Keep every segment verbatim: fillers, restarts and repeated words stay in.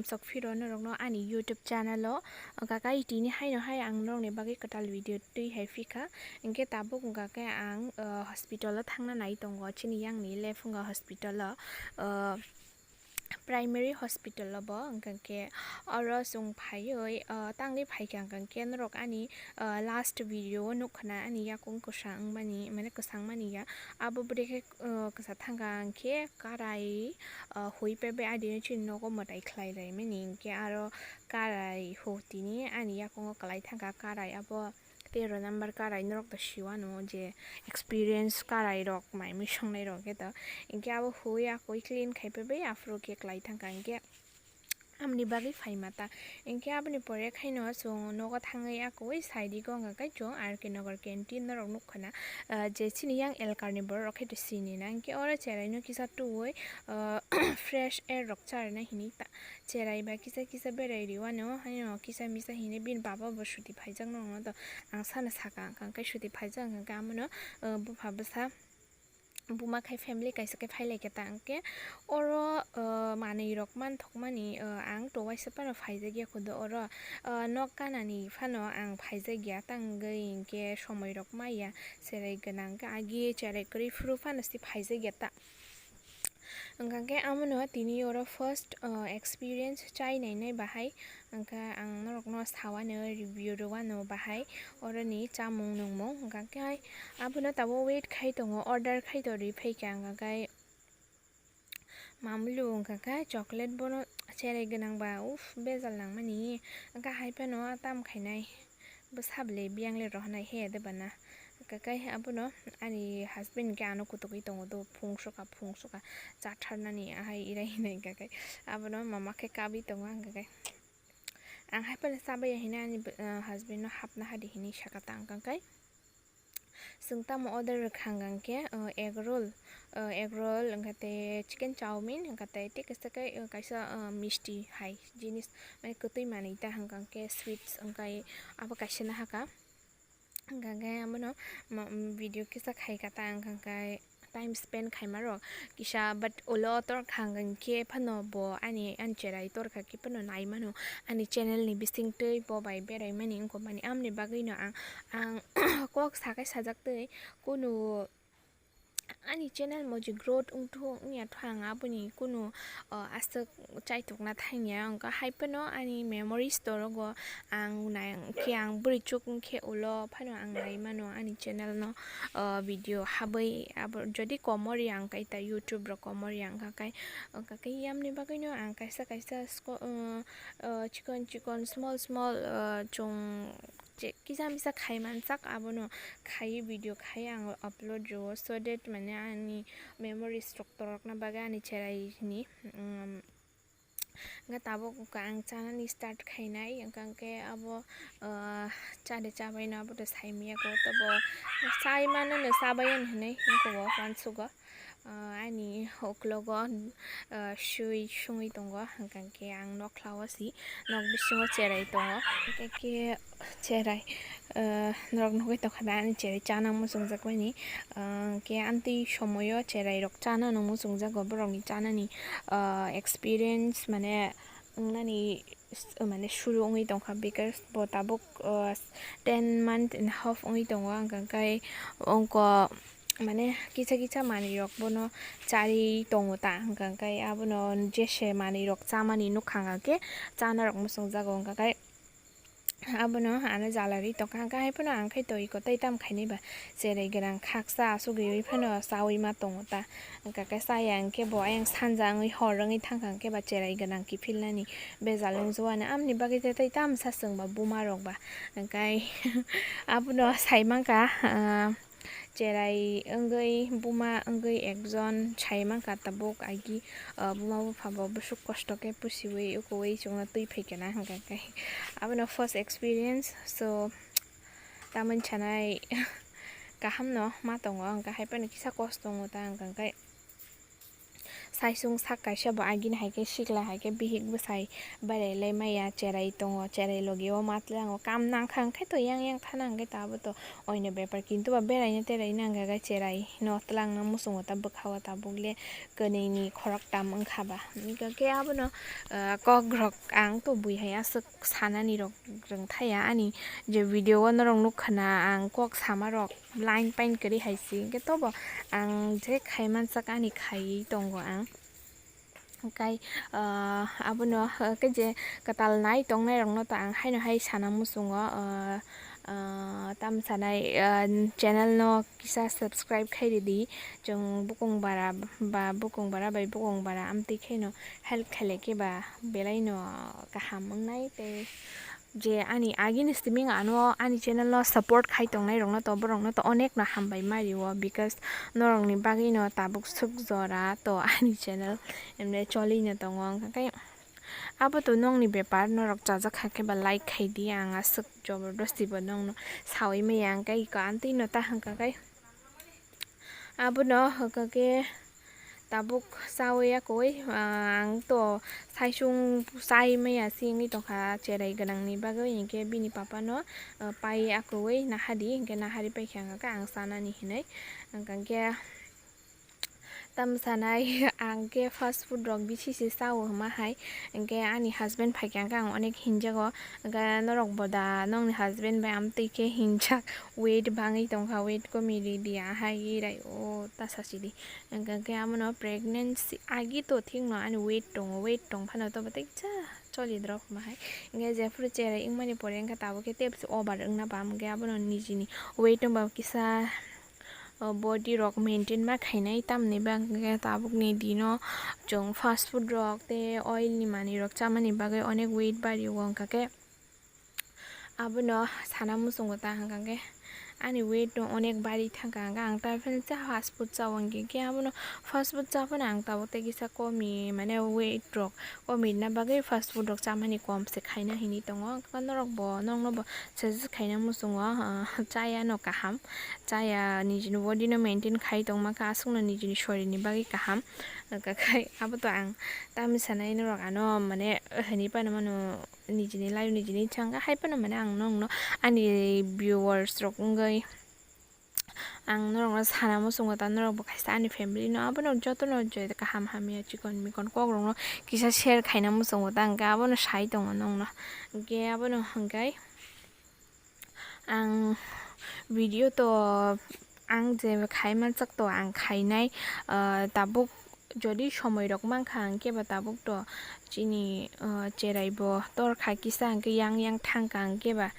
Sok phiro norokno ani YouTube channel o, hwnkha khe tini haino hai ang norokni bagwi kwtal video twi hai phikha. Hwnkhe tabuk hwnkha khe ang, uh, hospital o thangna nai tongo, chini yang ni Lephunga hospital o, uh, primary hospital o bo. Hwnkha khe oro chwng phaiwi, uh, tangwi phaikha, hwnkha khe norok ani, uh, last video o nukha na ani yakung kwsa wngmani, mane kwchang mani ya. Abo bwrwi khe, uh, kwsa thangkha, hwnkhe karai, uh, hui pebe adino chini nogo mwtai khlai laimani, hwnkhe aro karai hu tini ani yakungo kwlai thangkha, karai abo tero number karai norok to siwano je experience karai rok mai mui songnai rok khe to, hwnkhe abo hui akoi clean khai pebe aphuru khe kwlai thangkha, hwnkhe amoni bagwi phaima ta. Hwnkhe aboni pore khaino chwng nogo thangwi akoi side o hwnkha khe chwng R K Nagar canteen norok nukha na, ah, je chini yang elkar ni borok rok khe to sini na. Hwnkhe oro cherai no kisa tuwi, ah, fresh air rok charina hinwi ta, cherai ba kisa kisa berai riwano, haino kisa misa hinwi bini baba bo suti phaijak norok no to ang sana saka, hwnkha khe suti phaijak hwnkha khe amono, ah, bupha bwsa buma khai family kaisa khe phai lai khe ta, hwnkhe oro, uh, manwi rok man thok mani, uh, ang to waisa phano phaijak ya khudo oro, uh, nok kanani phano ang phaijak ya ta, hwnkhe somoi rok ma ya, cherai gwnang khe agi cherai kwrwi phuru phano se phaijak ya ta. Hwnkha khe amono tini oro first, uh, experience chai nainai bahai. Hwnkhe ang norokno sawano review rwano bahai oroni chamung nungmung. Hwnkha khe hai abono tabuk wait khai tongo, order khai torwi phaikha. Hwnkha khe mamulu hwnkha khe chocolate bono cherai gwnang ba, uff, bejal nangmani. Hwnkha hai phano tam khainai bwsa bwlai biyang le rohornai he de bana. Hwnkha khe abono ani husband khe ano kutugwi tongo do, phung soka phung soka chatharnani ahai irai hinai. Hwnkha khe abono mama khe kabwi tongo, hwnkha khe. Ang hai phano chabaiya hinwi ani, ah, husband no hapna hadi hinwi saka ta, hwnkha khe chwng tamo order rwkha hwnkha khe, ah, egg roll, ah, egg roll hwnkha tei chicken chowmin hwnkha tei tei kaisa khe, ah, kaisa, ah, misti hai jinis, mane kwtwi manwi ta hwnkha khe sweets hwnkha abo kaisa nahaka. Hwnkha khe abono ma-, video kisa khaikha ta, hwnkha khe time spend khaima rok kisa, but ulo torkha hwnkhe phano bo ani, ani cherai torkha khe phano naimano ani channel ni bisingtwi bo bai beraimani wngkha mani, amoni bagwino ang, ang kok sakai sajak twi kunu ani channel moji growth wngthok wngya thang aboni kunu, o, aswk chaitukna thangya, hwnkha hai phano ani memories torogo ang nai khe ang bwrwi chuk wngkhe ulo phano ang naimano ani channel no, o, video habwi abo jodi komori ang kaita YouTube rok komori ang kha kai, wngkha khe yamni bagwino ang kaisa kaisa sko-, o, o, chikon chikon small small, o, chwng je kisa misa khai mansak abono khai video khai ang upload rwo, so that mane ani memories rok torokna bagwi ani cherai ni, um, hwnkhe tabuk ang chanani start khainai, hwnkha khe abo, ah, chade chabaino abo to saimaya kho, tobo sai mano no chabayan hinwi wngkha o uansugo. Ah, ani uklogo, ah, swi sungwi tongo, hwnkha khe ang nokhlao si, nok bisingo cherai tongo, hwnkha khe cherai, ah, norok nugwi tongkha da ani cherai chana muchungjak mani, ah, hwnkhe amtwi somoio cherai rok chana no muchungjago, borokni chanani, ah, experience mane wngnani s-, mane suru wngwi tongkha, because bo tabuk, o, ten month and half wngwi tongo, hwnkha khe ongko mane kisa kisa manwi rok bono charwi tongo ta, hwnkha khe abono jese manwi rok chamani nukha, hwnkha khe chana rok muchungjago, hwnkha khe abono ano jalarwi tongkha, hwnkha hai phano ang khai to iko tei tam khainai ba. Cherai gwnang khaksa asugwi phano chawi ma tongo ta. Hwnkha khe chaya hwnkhe bo ayang sanja wngwi hor wngwi thangkha hwnkhe ba cherai gwnang kiphilnani bejal wngjago ani. Amoni bagwi tei tamsa chwng ba buma rok ba. Hwnkhe abono sai mankha, ah, cherai wngwi buma wngwi ekjon sai mankha tabuk agi, ah, buma bupha bo bwswk kosto khe pusiwi ukuwi chwngno twi phaikha na hwnkha khe abono first experience. So, tamoni sanai kaham no ma tongo, hwnkha hai phano kisa kosto wngo ta, hwnkha khe Saisung sak kaisa bo agini hai khe sikla hai khe bihik bwsai berai lai maya, cherai tongo, cherai logi o ma tlango, kam nang kha hwnkhe to yang yang thana hwnkhe to abo to oino bepar, kintu ba beraina teraina hwnkha khe cherai no tlangna muchungo ta bwkha o tabuk le kwnwi ni khoroktam wngkha ba. Hwnkhe abono, ah, kok rok ang to bui hai aswk sanani rok rwng thaya ani je video o norok nukha na ang kok sama rok line pain kwrwi hai se, hwnkhe tobo ang je khai mansak ani khaiwi tongo ang. Hwnkhe, ah, abono, ah, khe je kwtal nai tongnai rokno to ang haino hai sana muchungo, ah, ah, tamo sanai, ah, channel no kisa subscribe khai ridi, chwng bukung bara ba bukung bara bai bukung bara amtwi kheno help khailai khe ba belai no kaham wngnai tei je ani agini siming ano ani channel no support khai tongnai rokno to borokno to onek no hambai ma rio, because norokni bagwi no tabuk swk jora to ani channel emne choli no tongo, hwnkhe abo to nongni bepar, norok chajak kha khe ba like khai di, ang aswk jobordosti bo nongno sawi maya, hwnkhe iko amtwi no ta hwnkha khe. Abono hwnkha khe tabuk chawi ya koi, ah, ang to saisung chai maya si wngwi tongkha cherai gwnangni bagwi, hinkhe bini papano, ah, pai ya koi nahadi, hinkhe nahari paikha hwnkha khe ang chanani hinwi. Hwnkha khe tamo sanai ang khe fast food rok bisi se chao hwnma hai, hinkhe ani husband phaikha hwnkhe ang onek hinjago, hwnkhe norok bo da nongni husband bai amtwi khe hinjak, weight bangwi tongkha, weight komi ridi ahai rai o ta sachidi. Hwnkhe abono pregnancy agi to thikno ani weight tongo, weight tong phano tobo teisa choli drop ma hai. Hwnkhe jephuru cherai wngmani pore wngkha tabuk khe tei over wngna bam hwnkhe abono nijini weight wngba kisa, o, body rok maintain ma khainai, tamni bagwi khe tabukni dino chwng fast food rok tei oil ni manwi rok chamani bagwi onek weight bari o, hwnkha khe abono sana muchungo ta hwnkha khe. Ani weight no onek bari thangkha, hwnkhe ang ta phano cha fast food chao, hwnkhe khe abono fast food cha phano ang tabuk tei kisa komi, mane weight rok komi rwna bagwi fast food rok chamani kom se khaina hinwi tongo. Norok bo, nokno bo suggest khaina muchungo, ah, chaya no kaham, chaya nijini body no maintain khai tongma khe aswkno nijini sorir ni bagwi kaham. Hwnkha khe abo to ang tamni sanai norok ano mane hinwi phano mano. Nijini life nijini thangkha, hai phano mane ang nokno ani viewers rok wngwi ang norokno sana muchungo ta, norok bo kaisa ani family no, abono jotono je kaham hamya chikon mikon kok rokno kisa share khaina muchungo ta, hwnkhe abono sai tongo nokno. Hwnkhe abono hwnkhe ang video to ang je khai mansak to ang khainai, ah, tabuk jodi somoi rok mankha hwnkhe ba tabuk to chini, ah, cherai bo torkha kisa hwnkhe yang yang thangkha hwnkhe ba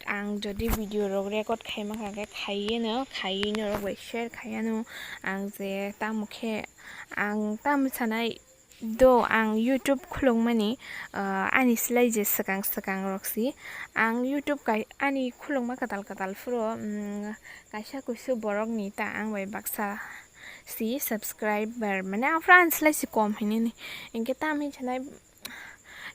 ang jodi video rok record khai mankha hwnkhe khaiwi no, khaiwi norok bai share khaiya no ang je tamo khe ang tamo sanai. Do ang YouTube khulukmani, ah, ani slai je swkang swkang rok si. Ang YouTube kai-, ani khulukma kwtal kwtal phuru, mm, kaisa kuisu borok ni ta ang bai baksa si subscriber, mane aphuru ani slai si kom hinwi ni. Hinkhe tamo hinwi sanai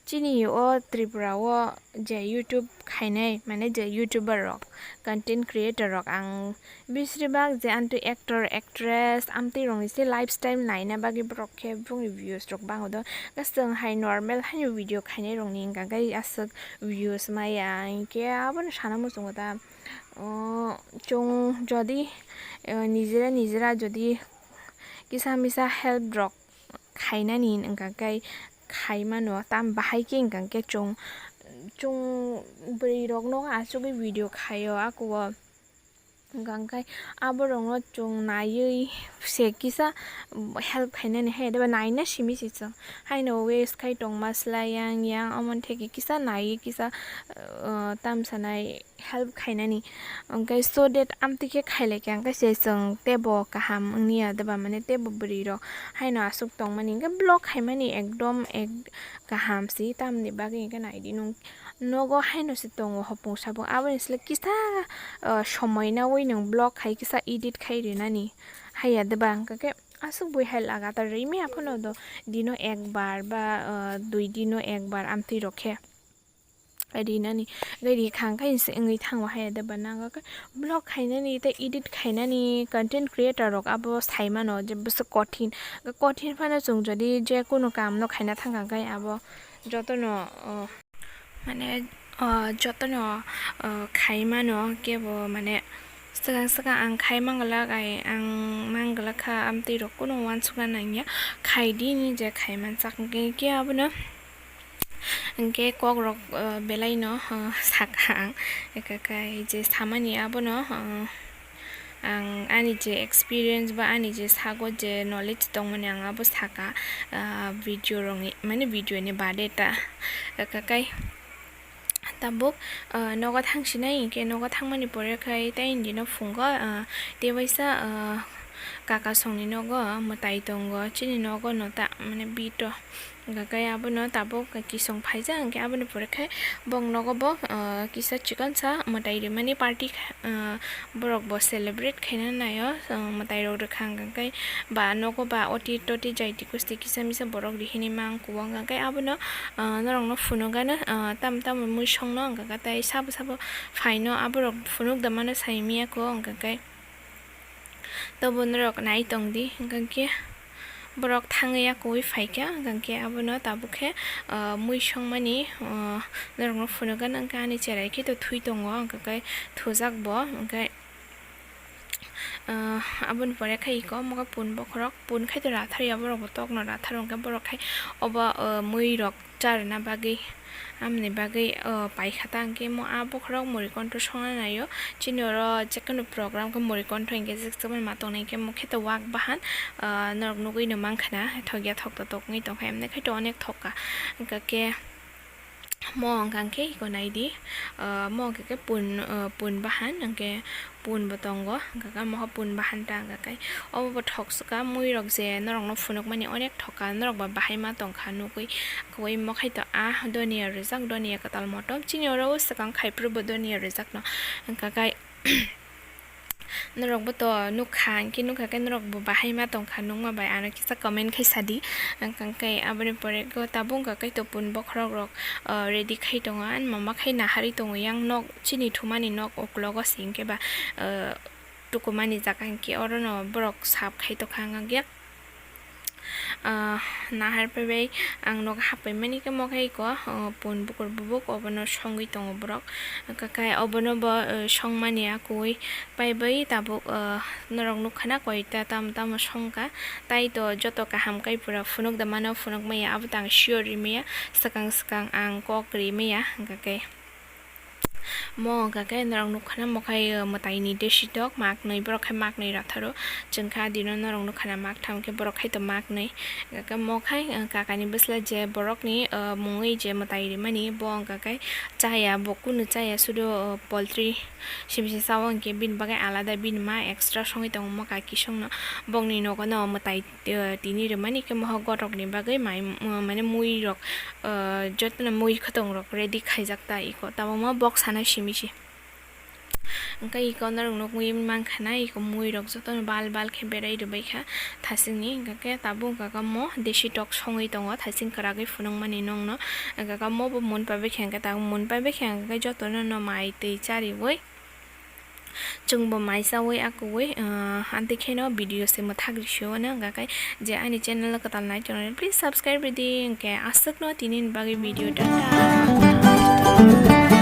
chini o Tripura o je YouTube khainai, mane je YouTuber rok, content creator rok, ang bisri bak je antu actor, actress, amtwi rokni se lifestyle naina bagwi borok khe bongni views rok bango do. Kasung hai normal haino video khainai rokni hwnkha khe aswk views maya, hinkhe abono sana muchungo ta. O, chwng jodi, eh, nijera nijera jodi kisa misa help rok khainani hwnkha khe khai mano, tam bahai khe hwnkha khe chwng, chwng bwrwi rokno achugwi video khaio, ako o hwnkha khe aborokno chwng naiwi se kisa help khainani hai, eba naina simi se chwng haino waste khai tongma slai yang yang, omo theke kisa naiwi kisa, uh, tam sanai help khainani, hwnkhe so that amtwi khe khailai kha, hwnkhe se chwng teibo kaham wngya deba, mane teibo bwrwi rok haino aswk tongmani, hwnkhe vlog khaimani ekdom ek kaham si, tamni bagwi hwnkhe naidi nwng nogo haino se tongo hopung sapung, aboni slai kisa, ah, somoi naui nwng vlog khai kisa edit khai rinani haiya deba, hwnkhe aswk bui hai lagatar rimi aphano do dino ekbar ba, ah, dui dino ekbar amtwi rok khe. rinani, hwnkhe ri khang khe se wngwi thango hai de ba nang khe vlog khainani tei edit khainani content creator rok abo sai mano je bwswk kothin, kothin phano chwng jodi je kunu kam no khaina thang kha khe abo jotono, o, mane, o, jotono, o, khai mano kebo mane swkang swkang ang khai manglak ai ang manglak kha amtwi rok kunu uansukna nangya khai di ni je khai mansak hwnkhe abono. Hwnkhe kokrok, o, belaino, o, sakha ang. Eka khe je samani abono, o, ang ani je experience ba ani je sago je knowledge tongmani ang abo saka, o, video rokni, mane video ni bade ta. Eka khe tabuk, o, nogo thangsinai hwnkhe nogo thangmani pore khe tei indino phungo, o, tei waisa, o, kaka songni nogo mwtai tongo, chini nogo no ta, mane bito. Hwnkhe abono tabuk kisong phaijak, hwnkhe aboni pore khe bong nogo bo, ah, kisa chikonsa mwtai rimani party kha, ah, borok bo celebrate khaina naio, ah, mwtai rok rwkha hwnkhe ba nogo ba oti toti jaiti kusti kisa misa borok rihini mang kuwang hwnkhe abono, ah, norokno phunukgano, ah, tamo tamo mui songno hwnkhe tei sabo sabo phaino aborok phunuk da mano sai miya kho hwnkhe. Tobo norok nai tong di, hwnkhe borok thangwi ya kuwi phaikha, hwnkhe abono tabuk khe, ah, mui songmani, ah, norokno phunukgano, hwnkhe ani cherai khe to thwi tongo, hwnkhe thujak bo, hwnkhe, ah, aboni pore khe iko omo khe pun bokhorok, pun khe to ratharya, borok bo tokno ratharo, hwnkhe borok khe obo, ah, mui rok charwna bagwi, amoni bagwi, o, paikha ta hwnkhe mo a bokhorok muri kontho songna naio. Chini oro jekheno program khe muri kontho hwnkhe jekjak bai ma tongnai hwnkhe mo khe to wak bahan, o, norok nugwi no mankha na thokya thokto tokgwi tongkha, emni khe to onek thokka. Hwnkhe mo hwnkha khe iko nai di, o, mo hwnkha khe pun, o, pun bahan hwnkhe pun bo tongo, hwnkha khe moha pun bahan ta hwnkha khe obo bo thok swkang mui rok je norok no phunuk mani onek thok kha, norok ba bahai ma tong kha nugwi kwbwi mo khai to ah donia rijak, donia kwtal motom chini oro o swkang khai phuru bo donia rijak no hwnkha khe norok bo to nuk kha, hwnkhe nuk kha khe norok bo bahai ma tong kha nukma bai ano kisa comment khai sa di, hwnkha khe aboni pore khe tabuk hwnkha khe to pun bokhorok rok, o, ready khai tongo, ani mama khai naharwi tongo yang nok. Chini thumani nok uklogo se hwnkhe ba, ah, tukumani jaga hwnkhe orono borok sap khai tongkha hwnkhe, ah, nahar paibai ang nogo happaimani khe mo khe iko, ah, pun bukur bubuk obono songwi tongo borok. Hwnkhe obono bo, ah, songmani a kuwi paibai tabuk, ah, norok nukha na koita tamo tamo songkha, tai to joto kaham kai pura phunuk da mano, phunuk maya abo tang sure rimaya, swkang swkang ang kok rimaya hwnkhe. Mo hwnkha khe norok nukha na mo khai, uh, mwtaini desi tok maknwi, borok khai maknwi ratharo. Chwng kha dino norok nukha na maktham khe borok khai to maknwi. Hwnkha khe mo khai, uh, kakani bwsla je borokni, uh, mungwi je mwtai rimani bo hwnkha khe chaya, bo kunu chaya sudo, uh, poultry sibisi chao hwnkhe bini bagwi alada bini ma extra songwi tongo mo kaki songno bongni nogo no mwtai. Tini rwmani khe mohok gotrokni bagwi mai, mane mui rok, jotono mui khotong rok ready khaijak ta iko tabukma bok sana simi se. Hwnkhe iko norok nukwi mankha na iko mui rok jotono bal bal khe berai rwbaikha thasingni, hwnkhe tabuk hwnkha khe mo desi tok songwi tongo thasing kwragwi phunukmani nokno, hwnkha khe mo bo mun paibaikha, hwnkhe tabuk mun paibaikha, hwnkhe jotono no mai twi chariwi. Chwngbo mai chawi akwi, ah, anti kheno video se mwthak rwsio hwnwi hwnkha khe je ani channel o kwtal nai tongnai please subscribe rwdi hwnkhe aswkno tini ni bagwi video ta ta.